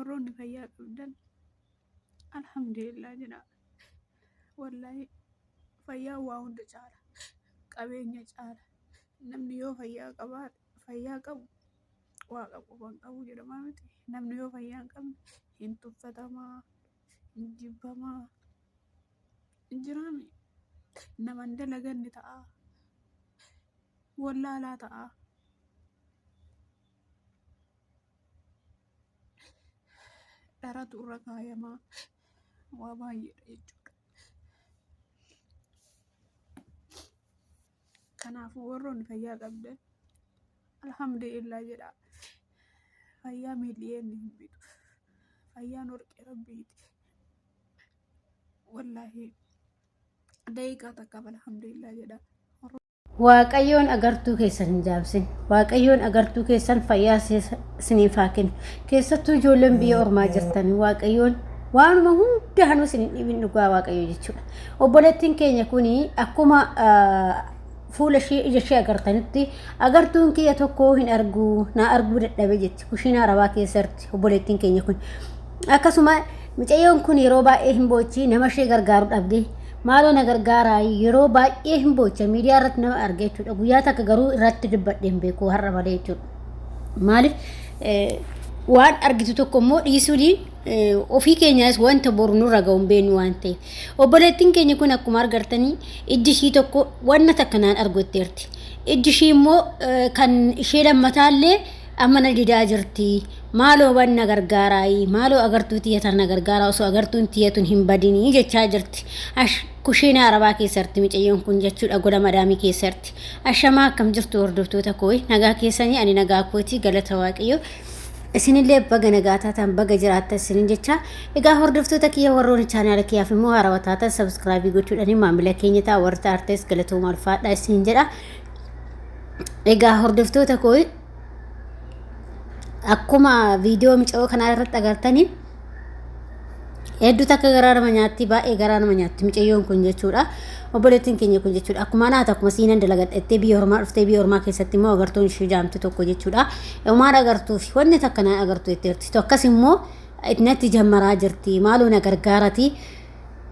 Warroonni fayyaa qabdan alhamdulillah jedhaa. Wallaahi fayyaan waa hunda caala. Qabeenya caala. Namni yoo fayyaa qabaate fayyaa qabu waaqa quba hin qabu jedhama miti. Namni yoo fayyaa hin qabne hin tuffatamaa, hin jibbamaa, hin jiraami. Nama hin dalaganne ta'a. Wallaalaa ta'a. Dharatu irra kaayamaa. Waa baay'eedha jechuudha. Kanaafuu warroonni fayyaa qabdan alhamdulillah jedhaa. Fayyaa miiliyoonni hin bitu. Fayyaan warqee rabbiiti. Wallaahi daqiiqaa takkaaf alhamdulillah jedhaa. Waaqayyoon agartuu keessan hin jaamsin. Waaqayyoon agartuu keessan fayyaa isiniif haa kennu. Keessattuu ijoolleen biyya ormaa jirtan Waaqayyoon waanuma hundaanuu isin hin dhibin dhugaa Waaqayyo jechuudha. Obboleettiin keenya kun akkuma fuula ishee ija ishee agartanitti agartuun kiyya tokko hin argu naa arguu dadhabe jetti kushiinaa arabaa keessatti obboleettiin keenya kun. Akkasuma mucayyoon kun yeroo baay'ee hin boochi nama ishee gargaaru dhabde. Maaloo na gargaaraa yeroo baay'ee hin boocha miidiyaa irratti nama arga jechuudha. Guyyaa takka garuu irratti dubbadhee hin beeku har'a malee jechuudha. Maaliif waan argitu tokko immoo dhiisuun ofii keenyaas wanta boru nurra ga'u hin beeknu waan ta'eef. Obboleettiin keenya kun akkuma argartanii ijji ishii tokko wanna takka naan argu jetteerti. Ijji ishii immoo kan ishee lammataallee amma na didaa jirti. Maaloo wan na gargaaraayi maaloo agartuu tiyya tana na gargaaraa osoo agartuun tiyya tun hin badinii jechaa jirti. Ash kushiinaa arabaa keessarti micayyoon kun jechuudha gola madaamii keessarti. Ashamaa akkam jirtu hordoftoota koo nagaa keessanii ani nagaa kooti galata waaqayyo. Isinillee baga nagaa taatan baga jiraattan isinin jecha egaa hordoftoota kiyya warroonni chaanaala kiyyaaf immoo haarawaa taatan sabskraabii gochuudhaan maamila keenya ta'a warra taartes galatooma ulfaadha isinin jedha. Egaa hordoftoota koo Akkuma viidiyoo micayoo kanaa irratti agartanii hedduu takka garaa nama nyaatti baay'ee garaa nama nyaatti micayyoon kun jechuudha. Obboleettiin keenya kun jechuudha. Akkuma anaati akkuma siinan dalagadhettee biyya ormaa dhuftee biyya ormaa keessatti immoo agartuun ishee jaamte tokko jechuudha. Homaan agartuu fi wanni takka naan agartu jetteerti. Tokkas immoo natti jammaraa jirti maaloo na gargaarati.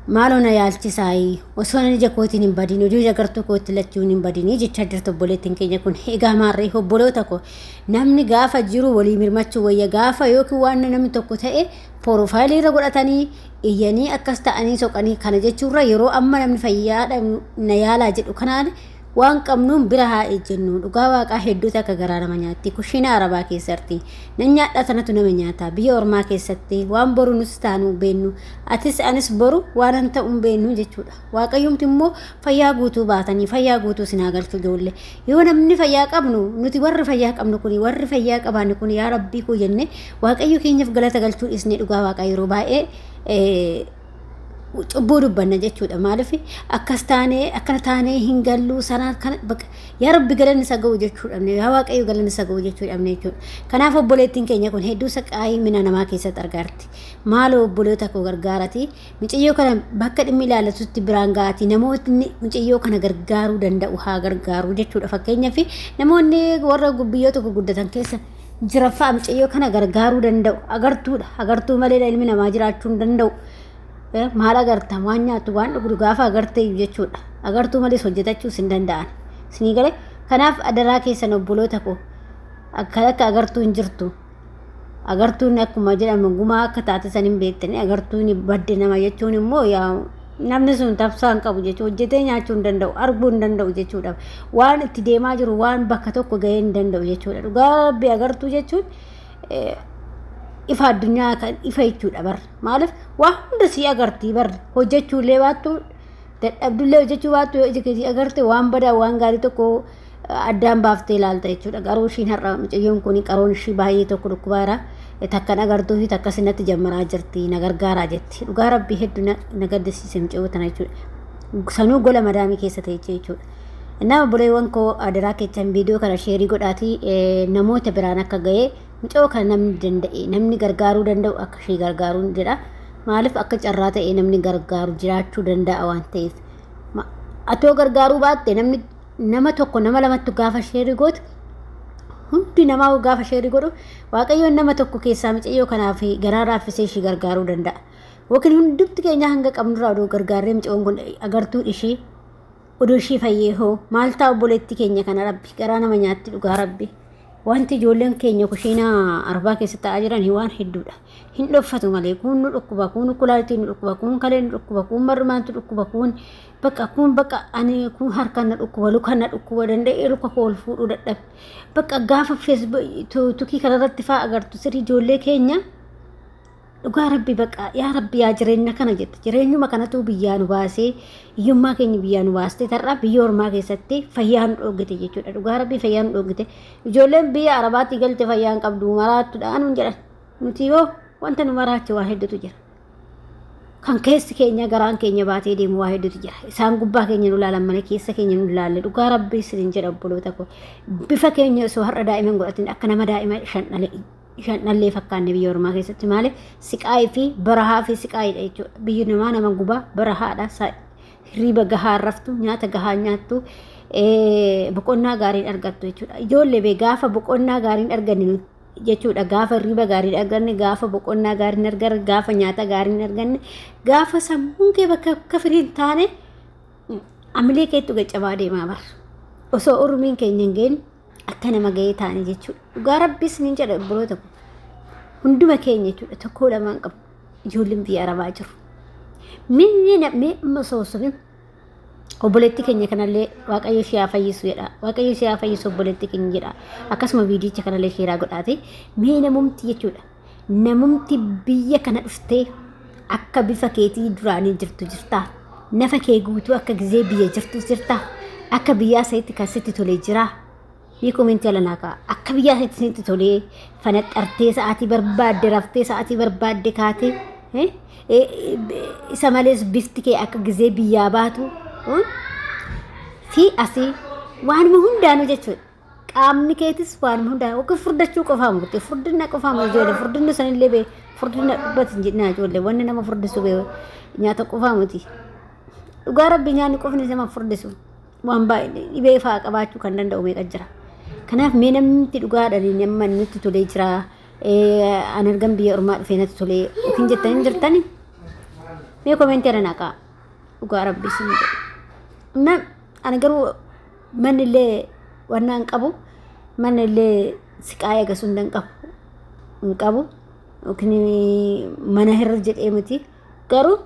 Maaloo na yaalchisaayi osoo ani ija kootiin hin badin hojii ija gartuu kootti lachuun hin badinii jechaa jirti obboleettiin keenya kun. Egaa maarree obboloota koo namni gaafa jiru walii mirmachuu wayya gaafa yookiin waan namni tokko ta'e porofaayilii irra godhatanii iyyanii akkas ta'anii soqanii kana jechuurra yeroo amma namni fayyaadha na yaalaa jedhu kanaan waan qabnuun bira haa ejjennu dhugaa waaqaa hedduu takka garaa nama nyaatti kushiina arabaa keessatti nan nyaadha tanatu nama nyaata biyya ormaa keessatti waan boru nus taanu beennu atis anis boru waanan ta'u hin beennu jechuudha waaqayyumti immoo fayyaa guutuu baatanii fayyaa guutuu isin haa galchu ijoollee yoo namni fayyaa qabnu nuti warri fayyaa qabnu kuni warri fayyaa qabaanne kun yaa rabbii koo jenne waaqayyo keenyaaf galata galchuu dhiisne dhugaa waaqaa yeroo baay'ee cubbuu dubbanna jechuudha. Maaliif akkas taanee akkana taanee hin galluu sanaa kana bakka yaa rabbi galanni isa ga'u jechuu dhabne yaa waaqayyo galanni isa ga'u jechuu dhabne jechuudha. Kanaaf obboleettiin keenya kun hedduu saqaayii mina namaa keessatti argaarti. Maaloo obboloota koo gargaarati mucayyoo kana bakka dhimmi ilaallatutti biraan ga'ati namootni mucayyoo kana gargaaruu danda'u haa gargaaru jechuudha. Fakkeenyaaf namoonni warra biyyoota gurguddatan keessa jiran fa'a mucayyoo kana gargaaruu danda'u. Agartuudha. Agartuu malee ilmi namaa jiraachuu hin danda'u. Maal agarta waan nyaattu waan dhugdu gaafa agarte iyyuu jechuudha. Agartuu malees hojjetachuus hin danda'an. Isinii galee kanaaf adaraa keessan obboloota koo akka akka agartuu hin jirtu. Agartuun akkuma jedhamu gumaa akka taate san hin beektanii agartuun badde nama jechuun immoo yaa namni sun tabsaa hin qabu jechuudha. Hojjetee nyaachuu hin danda'u arguu hin danda'u jechuudha. Waan itti deemaa jiru waan bakka tokko gahee hin danda'u jechuudha. Dhugaa rabbi agartuu jechuun ifa addunyaa kan ifa jechuudha bar maaliif waa hunda sii agartii bar hojjechuullee baattu dadhabdullee hojjechuu baattu yoo ija keetii agarte waan badaa waan gaarii tokko addaan baaftee ilaalta jechuudha garuu ishiin har'a mucayyoon kun qaroon ishii baay'ee tokko dhukkubaara takkan agartuu fi takka sinatti jammaraa jirti na gargaaraa jetti dhugaa rabbii hedduu na gaddisiise mucayyoo tana jechuudha sanuu gola madaamii keessa ta'e jechuudha. Innaa obboleewwan koo adaraa keessan viidiyoo kana sheerii godhaatii namoota biraan akka ga'e mucoo kana namni danda'e namni gargaaruu danda'u akka ishee gargaaruun jedha. Maaliif akka carraa ta'e namni gargaaru jiraachuu danda'a waan ta'eef. Atoo gargaaruu baatte namni nama tokko nama lamattu gaafa sheerii gootu Hundi namaa gaafa sheerii godhu Waaqayyoon nama tokko keessaa micayyoo kanaaf garaa raaffisee ishii gargaaruu danda'a. Yookiin hundumti keenya hanga qabnurraa odoo gargaarree micayyoon kun agartuun ishii odoo ishii fayyee hoo maal ta'a obboleetti keenya kana Rabbi garaa nama nyaatti dhugaa Rabbi. Wanti ijoolleen keenya kushiinaa arbaa keessa taa'aa jiran waan hedduudha. Hin dhoffatu malee kuun nu dhukkuba, kuun kulaalitii nu dhukkuba, kuun kalee nu dhukkuba, kuun marrumaantu dhukkuba, kuun bakka kuun bakka ani kuun harkaan na dhukkuba, lukaan na dhukkuba danda'ee luka koo ol fuudhuu dadhabe. Bakka gaafa feesbuukii kanarratti fa'aa agartu sirrii ijoollee keenya dhugaa Rabbi baqa yaa Rabbi yaa jireenya kana jette jireenyuma kanatu biyyaa nu baasee hiyyummaa keenya biyyaa nu baastee tarraa biyya ormaa keessatti fayyaa nu dhoogite jechuudha. Dhugaa Rabbi fayyaa nu dhoogite. Ijoolleen biyya Arabaatti galte fayyaa hin qabdu maraattuudha nuun jedhan. Nuti yoo wanta nu maraache waa hedduutu jira. Kan keessi keenya garaan keenya baatee deemu waa hedduutu jira. Isaan gubbaa keenya nu ilaalan malee keessa keenya nu ilaalle. Dhugaa Rabbii isiniin jedha obboloota koo. Bifa keenya osoo har'a daa'ima hin godhatin akka nama daa'ima shan dhale shan dhallee fakkaanne biyya ormaa keessatti maali siqaayii fi barahaa fi siqaayiidha jechuudha. Biyyi namaa nama gubaa barahaadha. Hirriiba gahaa raftu, nyaata gahaa nyaattu, boqonnaa gaariin argattu jechuudha. Ijoollee bee gaafa boqonnaa gaariin arganne jechuudha. Gaafa hirriiba gaariin arganne, gaafa boqonnaa gaariin arganne, gaafa nyaata gaariin arganne, gaafa sammuun kee bakka akka firii hin taane amilee keettu gaccabaa deemaa bara. Osoo urumiin keenya hin geenye akka nama gahee taane jechuudha. Dhugaa Rabbiis niin jedha obboloota koo. Hunduma keenya jechuudha tokkoo lamaan qabu. Ijoolleen biyya Arabaa jiru. Mee mee amma osoo osoo obboleetti keenya kanallee Waaqayyo ishee haa fayyisu jedha. Waaqayyo ishee haa fayyisu obboleetti keenya jedha. Akkasuma viidiyicha kanallee sheeraa godhaate mee namumti jechuudha. Namumti biyya kana dhuftee akka bifa keetii duraanii jirtu jirtaa. Nafa kee guutuu akka gizee biyya jirtu jirtaa. Akka biyyaa sa'itti kan sitti tolee jiraa. Mee komentii ala naa ka'a. Akka biyyaa sa'itti sitti tolee fanaxxartee sa'aatii barbaadde raftee sa'aatii barbaadde kaatee isa malees bifti kee akka gizee biyyaa baatu fi asii waanuma hundaanuu jechuudha. Qaamni keetis waanuma hundaanuu yookiin furdachuu qofaa murte furdina qofaa murte ijoollee furdinni sanillee bee furdina dhubbati hin jedhinaa ijoollee wanni nama furdisu bee nyaata qofaa miti. Dhugaa Rabbi nyaanni qofni nama furdisu waan baay'ee dhibee fa'aa qabaachuu kan danda'u meeqa jira. Kanaaf mee namni dhugaadhaan nama nutti tolee jira. An ergan biyya ormaa dhufee natti tolee yookiin jettanii jirtani mee komentii irra naqaa dhugaa Rabbi isin jedhu. Na ani garuu manni illee wannaa hin qabu manni illee siqaayee agarsiisu hin qabu hin qabu yookiin mana hirra jedhee miti garuu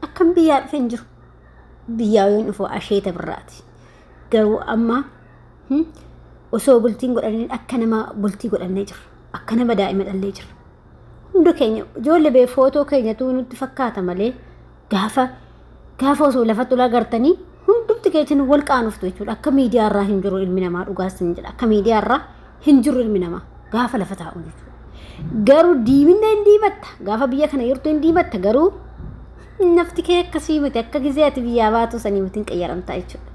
akkam biyyaa dhufe hin jiru biyyaa yoon dhufu asheeta birraati garuu amma osoo bultiin godhaniin akka nama bultii godhannee jirra akka nama daa'ima dhallee jirra hunda keenya ijoollee bee footoo keenyatu nutti fakkaata malee gaafa gaafa osoo lafatti ol agartanii hundumti keessan wal qaanoftu jechuudha. Akka miidiyaa irraa hin jiru ilmi namaa dhugaas hin jedha. Akka miidiyaa irraa hin jiru ilmi namaa gaafa lafa taa'u jechuudha. Garuu diiminna hin diimatta. Gaafa biyya kana jirtu hin diimatta. Garuu nafti kee akkasii miti akka gizee ati biyyaa baatu sanii miti hin qayyaramtaa jechuudha.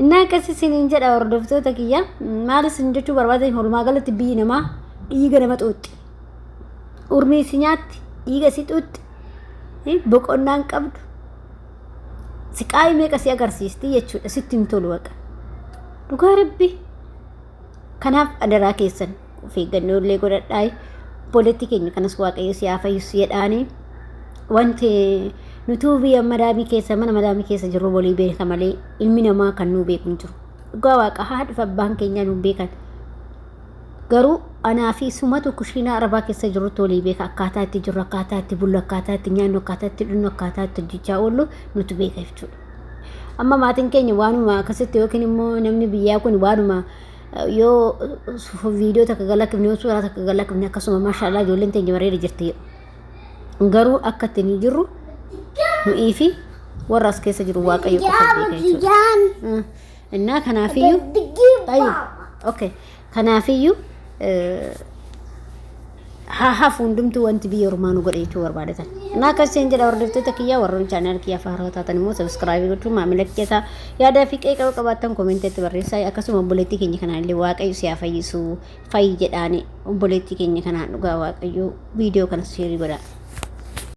Innaa akkasii isiniin jedha hordoftoota kiyya maal isin jechuu barbaade walumaa galatti biyyi namaa dhiiga nama xuuxxi. Urmii si nyaatti dhiiga si xuuxxi. Boqonnaa hin qabdu. Siqaayii meeqa si agarsiisti jechuudha sitti hin tolu waqa. Dhugaa Rabbi. Kanaaf adaraa keessan of eeggannoo illee godhadhaa. Obboleetti keenya kanas Waaqayyo si haa fayyisu jedhaanii. Wanti nutuu biyya madaamii keessa mana madaamii keessa jirru walii beeka malee ilmi namaa kan nuu beeku hin jiru. Dhugaa Waaqa haadha fi abbaan keenyaa nuu beekan. Garuu anaa fi sumatu kushiinaa arabaa keessa jirrutti walii beeka akkaataa itti jirru, akkaataa itti bullu, akkaataa itti nyaannu, akkaataa itti dhugnu, akkaataa itti hojjechaa oollu nutu beeka jechuudha. Amma maatiin keenya waanuma akkasitti yookiin immoo namni biyyaa kun waanuma yoo viidiyoo takka galakkifne yoo suuraa takka galakkifne akkasuma maashaallah ijoolleen teenya bareeda jirti. Garuu akka itti ni jirru nu'ii fi warra as keessa jiru Waaqayyo qofa beeka jechuudha. Innaa kanaafiyyuu tayyib okay kanaafiyyuu haa hafu hundumtuu wanti biyya ormaa nu godhe jechuu barbaadatan. Innaa akkasiin jedha hordoftoota kiyyaa warroon chaanaal kiyyaa faaraa taatan immoo sabiskiraabii gochuun maamila kiyya ta'a. Yaadaa fi qeeqa yoo qabaattan koomentiitti barreessaa akkasuma obboleettii keenya kanaan illee Waaqayyo si haa fayyisu fayyi jedhaani obboleettii keenya kanaan dhugaa Waaqayyo viidiyoo kanas sheerii godhaa.